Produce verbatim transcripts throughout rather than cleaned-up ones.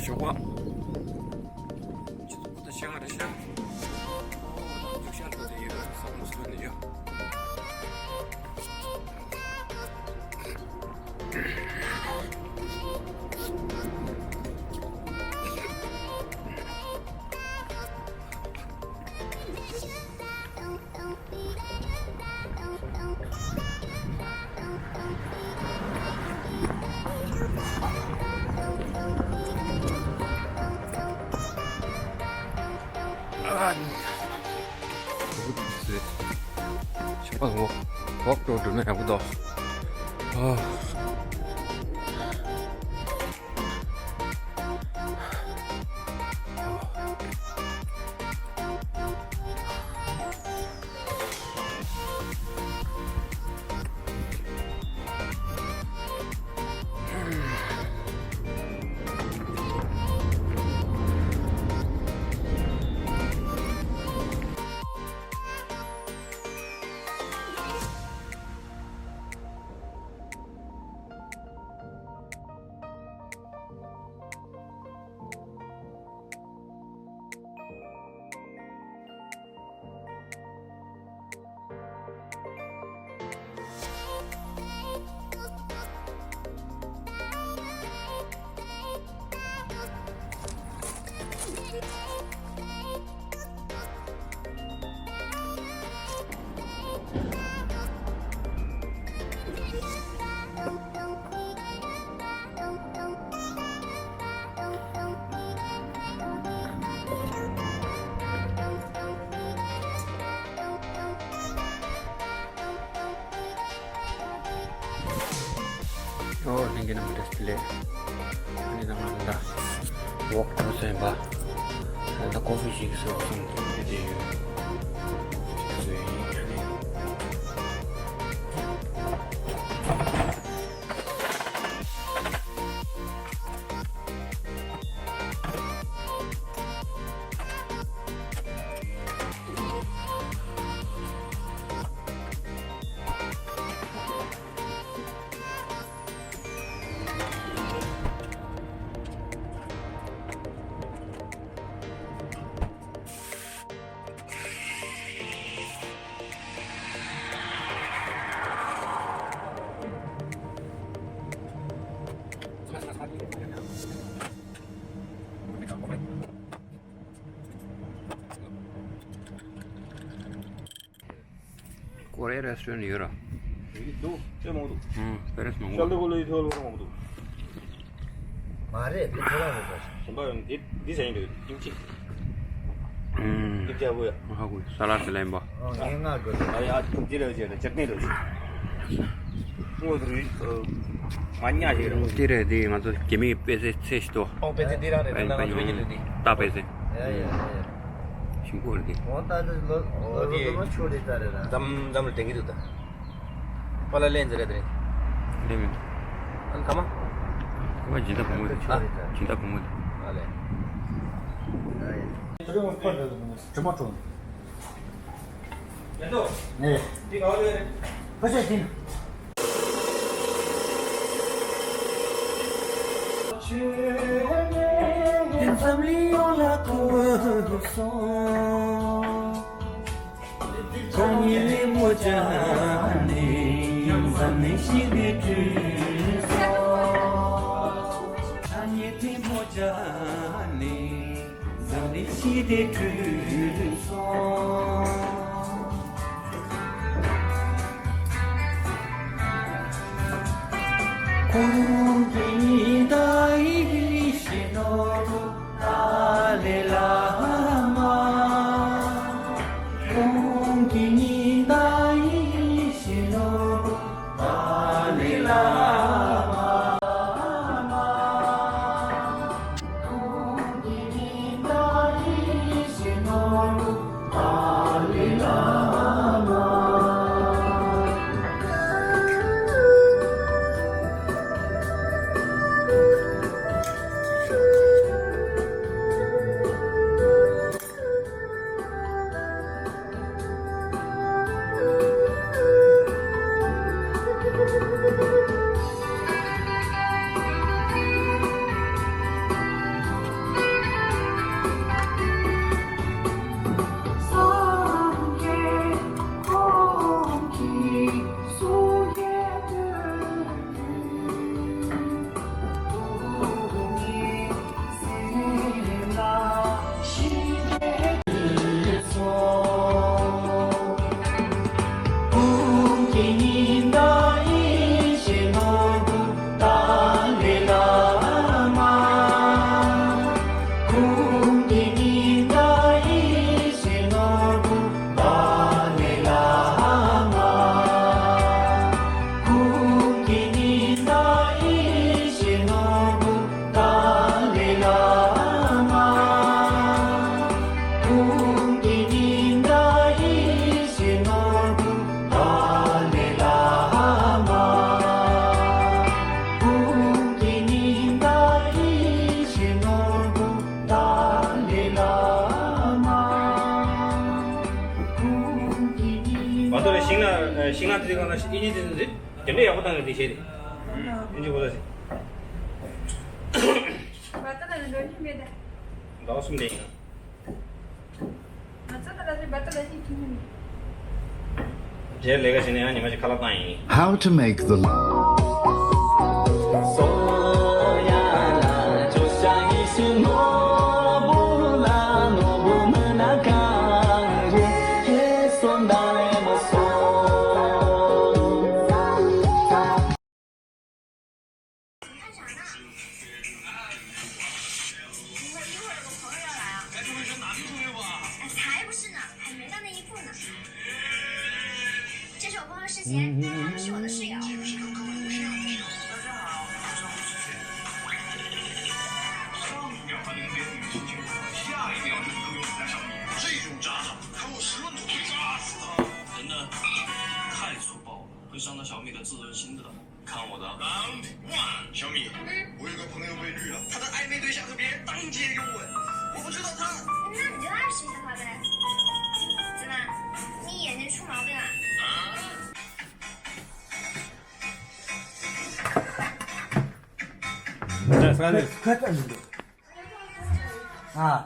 ཞོགས་པ། ཅི་ཐུབ་ད་ཤ་ང་རེ་ཤ། ཅུག་ཤ་འགྲོ་དེ་ཡོད་བསམ་བློ་བཟོས་ནས་ཡོད། ཞོགས་པ་ངོ་ཝོག་འགྲོ་འགྲོ་ན་ཡག་པོ་འདུག་ཨ། ཨོ་ལྷན་རྒྱས་རྣམ་པ་བཀྲ་ཤིས་བདེ་ལེགས། ཨ་ནི་ད་ང་ད་ཝོག་འགྲོ་ཟེར་བ། ད་ལྟ་ཀོ་ཕི་ཞིག་བཟོ་བསམ་བསྡད་ཡོད། བཟོས་ཡིན། ཨ་ནི། ཀོ་རེ་རེ་སི་ཊོ་རན་ཊི་ཡོད་ར། ཡོད་འདུག་དཔེ་མང་འདུག་ཧུམ། པེ་རེ་སི་མང་པོ་ཤལ་འདུག་ཏེ་གོ་ལོ་ཡི་ཐོལ་བོ་མང་འདུག་མ་རེད། དེ་ཁོ་རང་རེད་པ། གཞན་པ་ཡང་འདི་འདི་ཟ་ཡིན་འདུག་ཀིམ་ཅི། ཧུམ། ཀིམ་ཅི་ཨ་བུ་ཡ། ཧ་གོ། ས་ལ་དེ་ལེན་པ། ཨོ་ངས་ང་དགོས། ཨ་ཡ་འདི་རེད་ཅེ་ན་ཅག་ནི་རེད། ངོ་དུ་རུ་མ་ཉག་ཞིག་རེད། འདི་རེད། འདི་ང་ཚོ་རྒྱ་མིའི་པེ་སེ་ཚེ་ཞིག་ཏུ། ཨོ་པེ་སེ་འདི་རང་རེད། པེ་ན་ང་ཚོ་ཡིན་འདི་ཏ་པེ་སེ། ཡ་ཡ་ཡ། ཞིམ་པོ་རེད་འདི། འོ་ད་ལོ་ལོ་ལོ་མ་ཆོ་རེད་ད་རེད་ད། འཛམ་འཛམ་ལ་དེང་གི་འདུག་ད། པ་ལ་ལན་ཟེར་རེད་དེ། ལན་མི་འདུག་ཨ་ནི་ཁ་མ། ཁ་མ་སྦྱིན་བདག་བུ་མོ་དེ། ཨ། སྦྱིན་བདག་བུ་མོ་དེ། ཨ་ལས། དྲི་མ་དྲོ། ཡ་དོ། ནས། འདི་ག་བ་ལས་རེད། ཕ་ཆད་ཟིན། འཛམ་གླིང་ཡོངས་ལ་གོ་སོང་། ཁོང་ཉིད་ལས་མོ་ཅག་ནས་འཛམ་གླིང་ཞི་བདེ་བསྐྲུན་སོང་། ཁོང་ཉིད་ལས་མོ་ཅག་ནས་འཛམ་གླིང་ཞི་བདེ་བསྐྲུན་སོང་། ཁོང་གི་ཉི་ཟླ་ཡི་ཞི་ནོར། ཏཱ་ལའི་བླ་མ། ཁོང་གི་ཉི་ཟླ་ཡི་ཞི་ནོར། ཏཱ་ལའི་བླ་མ། ཁོང་གི་ཉི་ཟླ་ཡི་ཞི་ནོར། ཏཱ་ལའི་བླ་མ། ཤིང་ནགས་དེ་གང་ལ་ཤི་དེ་ནི་དེ་ཚོ་དེ་འདྲ་ཡག་པོ་བཏང་གི་དེ་བྱས་ཏེ། ཨིན་ཇི་གོ་ལ་ཤི། བ་ཏ་ལ་ནི་འགྲོ་ཉིན་མེད་ད། ཟླ་བ་གསུམ་དེ་ཡིན། ང་ཚོ་ད་ལྟ་བ་ཏ་ལ་ཤི་ཁྱི་ཉིན། རྗེས་ལས་ཀ་བྱས་ནས་ཡང་ཉི་མ་ཞིག་ཁ་ལག་བཏང་ཡིན། How to make the看我的。Round one，小米，我有个朋友被绿了，他的暧昧对象和别人当街拥吻，我不知道他。那你就二十一下他呗。怎么，你眼睛出毛病啊？啊。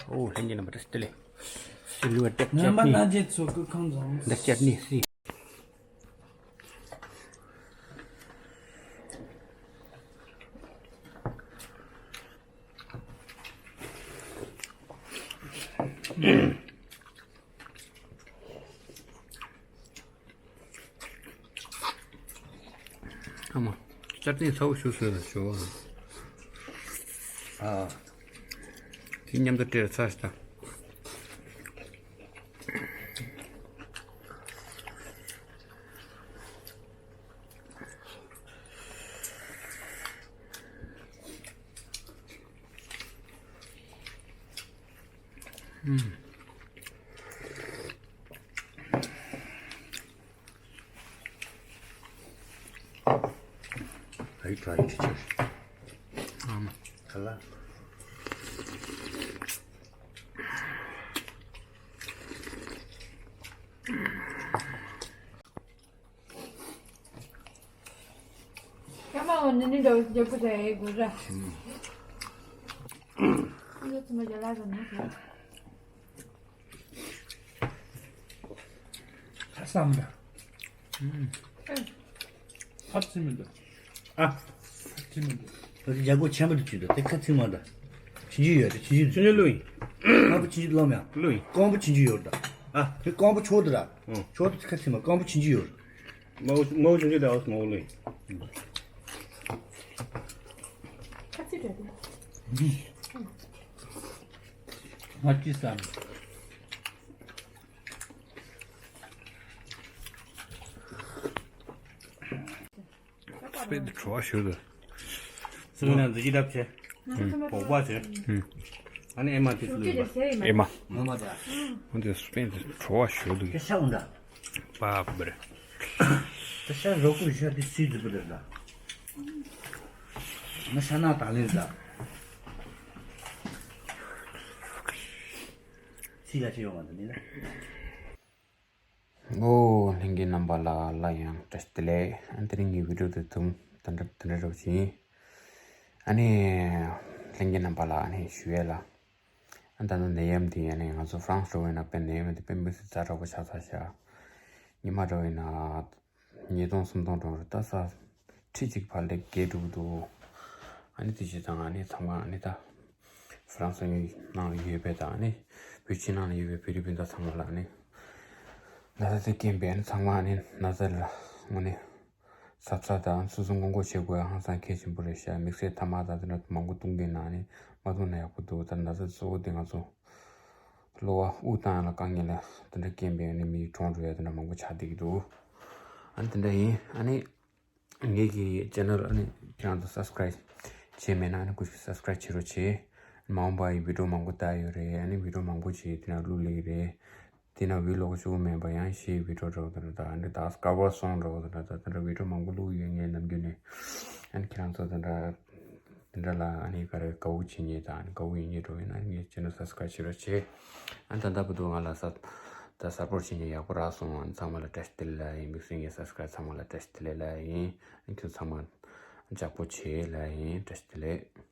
ཨོ་ལྷན་རྒྱས་རྣམ་པ་བཀྲ་ཤིས་བདེ་ལེགས། སིལ་བ་འདི་ཅེ་ནི། ང་མ་ན་རྗེ་ཚོ་སྐུ་ཁམས་བཟང་། འདི་ཅེ་ནི་སི། ཨ་མ། ཅར་ཏིང་ཚ་བོ་ཞུ་སོང་ལ་ཞུ། ཨ། དེ་མཉམ་དུ་སྤྲད་ཚར་ཤག་ཨུམ། ཨ་ཡི་ཁ་ཡི་ཁྲི་ཆར། ཨམ། ཁ་ལ། ཀ་མ་འོ་ནི་ནི་འདྲ་བོ་ཞིག་རྒྱབ་དགོས་ཟེར་ཡ་དགོས་ར། ཁོང་ཚོ་ཚང་མ་རྒྱ་ལག་ར་ནང་ཟེར། ཁ་སང་འདྲ། ཨུམ། ཁ་ཚིག་མི་འདུག་ཨ། ཁ་ཚིག་མི་འདུག་ད་དེ་རྒྱ་སྒོ་ཆེན་པོ་དེ་བྱོས་དང་དེ་ཁ་ཚིག་མ་འདྲ། ཆུང་ཆུང་ཡོད་དེ་ཆུང་ཆུང་། ཆུང་ཆུང་ལོས་ཡིན། དམར་པོ་ཆུང་ཆུང་ལོ་མ་ཡང་། ལོས་ཡིན། རྐང་པ་ཆུང་ཆུང་ཡོད་ད། ཨ། དེ་རྐང་པ་ཆོག་དེ་ར། ཨང་། ཆོག་དེ་ཁ་ཚིག་མ་རྐང་པ་ཆུང་ཆུང་ཡོད། མ་འོ་མ་འོ་ཆུང་ཆུང་དེ་ཨོ་མ་འོ་ལོས་ཡིན། ཁ་ཚིག་འདྲ་དེ། ང་ཅི་བསམ། སྤེན་དེ་བྲོ་བ་ཞུ་དུ། སུ་ན་འཛི་ཅི་འདབ་ཆེ། བོག་པ་ཆེ། ཨ་ནི་ཨེ་མ་དེ་སུ་ལུས་པ། ཨེ་མ། ངོ་མ་ད། འོན་ཏེ་སྤེན་དེ་བྲོ་བ་ཞུ་དུ། སྐད་ཆ་འོང་ད། པ་པ་རེད། ད་ཤ་རོ་ཀུ་ཤ་དེ་སུས་འཛི་པ་རེད་ད། ང་ཤ་ན་ད་ལེ་ད། སུས་ལ་ཆེ་ཡོང་བ་ད་ནི་ད། ཨོ། ལྷན་རྒྱས་རྣམ་པ་ལ་སླར་ཡང་བཀྲ་ཤིས་བདེ་ལེགས། ཨ་དེ་རིང་གི་བི་ཌིའོ་དེ་དུམ་དེ་འདྲ་དེ་འདྲ་རོགས་བྱིན། ཨ་ནི། ལྷན་རྒྱས་རྣམ་པ་ལ་ཨ་ནི་ཞུ་ཡས་ལ། ཨ་ད་ནི་ནད་ཡམས་དེ་ཨ་ནི་ང་ཚོ་ཧྥ་རན་སི་འགྲོ་བའི་ནང་པའི་ནད་ཡམས་དེ་དཔེ་མི་སྲིད་ཛ་དྲག་པོ་ཆགས་ཚར་ཤག་ཉི་མ་འགྲོ་བའི་ནང་། ཉིས་སྟོང་སུམ་སྟོང་འགྲོ་རུ་ལྟ་ས། ཁྲི་གཅིག་བར་ལས་བརྒལ་འགྲོ་གི་འདུག་ཨ་ནི་དེ་བྱས་ཙང་ཨ་ནི་ཚང་མ་ཨ་ནི་ད། ཧྥ་རན་སི་ནང་ལ་ཡོད་པའི་དང་ཨ་ནི། བོད་ཕྱི་ནང་ལ་ཡོད་པའི་བོད་རིགས་སྤུན་ཟླ་ཚང་མ་ལ་ཨ་ནི། ན་ཚ་དེ་རྐྱེན་པས་ཨ་ནི་ཚང་མ་ཨ་ནི་ན་ཚ་ལ་དངོས་གནས། གཟབ་གཟབ་དང་སོ་སོ་སྔོན་འགོག་བྱེད་དགོས་ཡ་ཧང་སང་གལ་ཆེན་པོ་རེད་ཤག་དམིགས་བསལ་ཐ་མག་དང་དེ་འདྲ་མང་པོ་བཏུང་གིན་ན་ཨ་ནི་མ་བཏུང་ན་ཡག་པོ་འདུག་ད་ན་ཚ་གཙོ་བོ་དེ་ང་ཚོ། གློ་བ་དབུགས་བཏང་ཡ་ལ་དཀའ་ངལ་ལ་དེ་འདྲ་རྐྱེན་པས་ཨ་ནི་མི་གྲོངས་འགྲོ་ཡ་དེ་འདྲ་མང་པོ་ཆགས་བསྡད་ཀྱི་འདུག་ཨ་ནི་དེ་འདྲ་ཡིན། ཨ་ནི་ངེད་ཀྱི་ཆེ་ནལ་ཨ་ནི་ཁྱེད་རང་ཚོ་སབ་སི་ཀ་རའིབ་བྱས་མེད་ན་ཨ་ནི་སྐུ་ཞབས་སབ་སི་ཀ་རའིབ་བྱེད་རོགས་བྱེད། མ་འོངས་པ་ཡི་བི་ཌི་ཡོ་མང་པོ་ལྟ་ཡོད་རེད། ཨ་ནི་བི་ཌི་ཡོ་མང་པོ་ཅིག་དེ་ན་བླུགས་ལེ་རེད། དེ་ན་ཝི་ལོག་ཅིག་མེད་པ་ཡང་ཤེས་བི་ཌི་ཡོ་འདྲ་བོ་དང་འདྲ། ད་ཨ་ནི་ད་སྐར་བ་སོང་འདྲ་བོ་དང་འདྲ། ད་དེ་འདྲ་བི་ཌི་ཡོ་མང་པོ་བླུགས་ཡོད། ངས་ནམ་རྒྱུན་ནས་ཨ་ནི་ཁྱེད་རང་ཚོ་དེ་འདྲ་དེ་འདྲ་ལ་ཨ་ནི་ག་རེ་དགའ་བོ་བྱེད་མཁན་དང་ཨ་ནི་དགའ་བོ་ཡིན་མཁན་འདྲ་བོ་ཡིན་ན་ངའི་ཆེ་ནལ་སབ་སི་ཀ་རེབ་བྱེད་རོགས་བྱེད། ཨ་ནི་ད་ལྟ་བར་དུ་ང་ལ་ས་ད་སབ་པོར་བྱེད་མཁན་ཡག་པོ་རག་སོང་། ཨ་ནི་ཚང་མ་ལ་བཀྲ་ཤིས་བདེ་ལེགས་ལབ་ཡིན། དམིགས་བསལ་ངའི་སབ་སི་ཀ་རེབ་ཚང་མ་ལ་བཀྲ་ཤིས་བདེ་ལེགས་ལབ་ཡིན། ཨ་ནི་ཁྱོད་ཚང་མ་ལྗགས་པོ་བྱེད་ལབ་ཡིན། བཀྲ་ཤིས་བདེ་ལེགས།